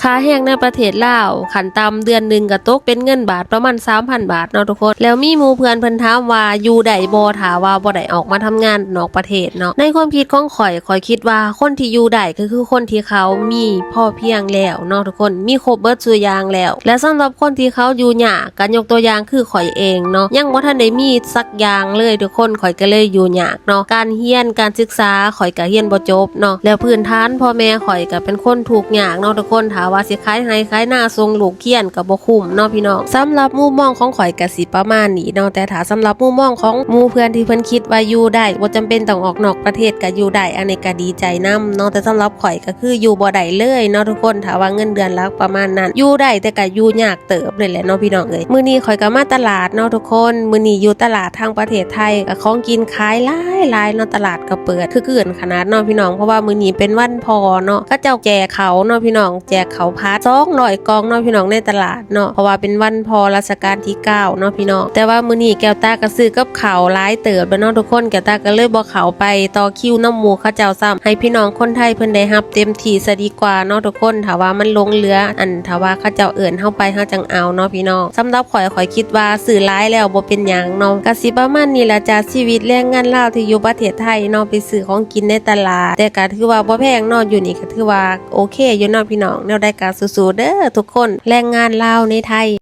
ຄ່າແຮງໃນປະເທດລາວ ຂັ້ນຕ່ຳເດືອນໜຶ່ງກໍຕົກເປັນເງິນບາດປະມານສາມພັນບາດເນາະທຸກຄົນ. ແລ້ວມີໝູ່ເພື່ອນເພິ່ນຖາມວ່າຢູ່ໄດ້ບໍ່ ຖ້າວ່າບໍ່ໄດ້ອອກມາທຳງານນອກປະເທດເນາະ. ໃນຄວາມຄິດຂອງຂ້ອຍ ຂ້ອຍຄິດວ່າຄົນທີ່ຢູ່ໄດ້ກໍຄືຄົນທີ່ເຂົາມີພໍພຽງແລ້ວເນາະທຸກຄົນ, ມີຄົບເບິດສູ່ຢ່າງແລ້ວ. ແລະສຳລັບຄົນທີ່ເຂົາຢູ່ຍາກ ກໍຍົກຕົວຢ່າງຄືຂ້ອຍເອງເນາະ, ຍັງບໍ່ທັນໄດ້ມີສັກຢ່າງເລີຍທຸກຄົນ, ຂ້ອຍກໍເລີຍຢູ່ຍາກເນາະ. ການຮຽນການສຶກສາຂ້ອຍກໍຮຽນບໍ່ຈົບເນາະ, ແລ້ວພື້ນຖານພໍ່ແມ່ຂ້ອຍກໍເປັນຄົນທຸກຍາກເນາະທຸກຄົນ. ຖ້າວ່າຊິຂາຍໄຮ່ຂາຍນາສົ່ງລູກຮຽນກໍບໍ່ຄຸ້ມເນາະພີ່ນ້ອງ. ສຳລັບມຸມມອງຂອງຂ້ອຍກໍຊິປະມານນີ້ເນາະ, ແຕ່ຖ້າສຳລັບມຸມມອງຂອງໝູ່ເພື່ອນທີ່ເພິ່ນຄິດວ່າຢູ່ໄດ້ ບໍ່ຈຳເປັນຕ້ອງອອກນອກປະເທດກໍຢູ່ໄດ້, ອັນນີ້ກໍດີໃຈນຳເນາະ. ແຕ່ສຳລັບຂ້ອຍກໍຄືຢູ່ບໍ່ໄດ້ເລີຍເນາະທຸກຄົນ, ຖ້າວ່າເງິນເດືອນຫຼັກປະມານນັ້ນ ຢູ່ໄດ້ ແຕ່ກໍຢູ່ຍາກ ເຕີບເລີຍແຫຼະເນາະພີ່ນ້ອງເອີຍ. ມື້ນີ້ຂ້ອຍກໍມາຕະຫຼາດເນາະທຸກຄົນ, ມື້ນີ້ຢູ່ຕະຫຼາດທາງປະເທດໄທ ກໍຂອງກິນຂາຍຫຼາຍໆເນາະ, ຕະຫຼາດກໍເປີດຄຶກຄື້ນຂະໜາດເນາະພີ່ນ້ອງ, ເພາະວ່າມື້ນີ້ເປັນວັນພໍ່ເນາະ. ເຂົາເຈົ້າແຈກເຂົ້າເນາະພີ່ນ້ອງ, ແຈກເຂົ້າຜັດສອງຮ້ອຍກ່ອງເນາະພີ່ນ້ອງ ໃນຕະຫຼາດເນາະ, ເພາະວ່າເປັນວັນພໍ່ລັດຊະການທີເກົ້າເນາະພີ່ນ້ອງ. ແຕ່ວ່າມື້ນີ້ແກ້ວຕາກໍຊື້ກັບເຂົ້າຫຼາຍເຕີບແລ້ວເນາະທຸກຄົນ, ແກ້ວຕາກໍເລີຍບໍ່ເຂົ້າໄປຕໍ່ຄິວນຳໝູ່ເຂົາເຈົ້າຊ້ຳ, ໃຫ້ພີ່ນ້ອງຄົນໄທເພິ່ນໄດ້ຮັບເຕັມທີ່ຊະດີກວ່າເນາະທຸກຄົນ. ຖ້າວ່າມັນຫຼົງເຫຼືອ ອັນ ຖ້າວ່າເຂົາເຈົ້າເອີ້ນເຮົາໄປ ເຮົາຈັ່ງເອົາເນາະພີ່ນ້ອງ. ສຳລັບຂ້ອຍ ຂ້ອຍຄິດວ່າຊື້ຫຼາຍແລ້ວບໍ່ເປັນຫຍັງເນາະ. ກະຊິປະມານນີ້ລະຈ້າ ຊີວິດແຮງງານລາວທີ່ຢູ່ປະເທດໄທເນາະ, ໄປຊື້ຂອງກິນໃນຕະຫຼາດ ແຕ່ກະຖືວ່າບໍ່ແພງເນາະ, ຢູ່ນີ້ກະຖືວ່າໂອເຄຢູ່ເນາະພີ່ນ້ອງ. ແນວໃດກະສູ້ໆເດີທຸກຄົນ ແຮງງານລາວໃນໄທ.